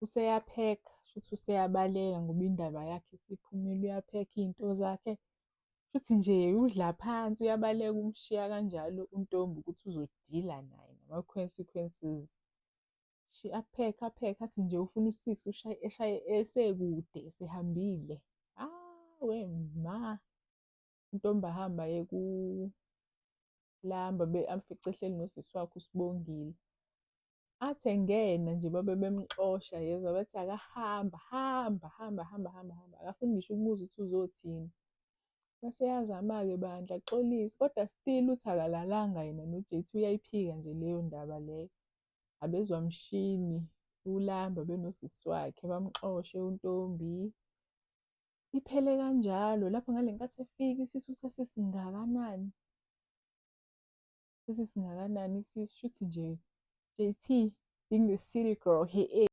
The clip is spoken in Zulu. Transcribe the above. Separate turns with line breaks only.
Useyaphekha, shuthi useyabaleka ngoba indaba yakhe isiphumile, uyaphekha iy'nto zakhe. Shuthi nje udla phansi, uyabaleka, umshiya kanjalo uNtombi ukuthi uzodila naye nama-consequences. Aphekhe aphekhe, athi nje ufuna u-six, ushaye eshaye esekude esehambile. Awe ma! UNtombi ahambe aye kuLamba, amfice ehleli nosisi wakhe uSibongile. Athi engena nje babe bemxosha, yezwa bathi akahamba, hamba, hamba, hamba, hamba, hamba. Akafuni ngisho ukumuzwa ukuthi uzothini. Mase eyazama-ke bandla axolise, kodwa still uthi akalalanga yena no-J_T, uyayiphika nje leyo ndaba leyo. Abezwa mshini uLamba benosisi wakhe, bamxoshe uNtombi. Iphele kanjalo lapho ngale nkathi efika isisu sasisingakanani. Sasisingakanani isisu, shuthi nje J_T being the city girl he is.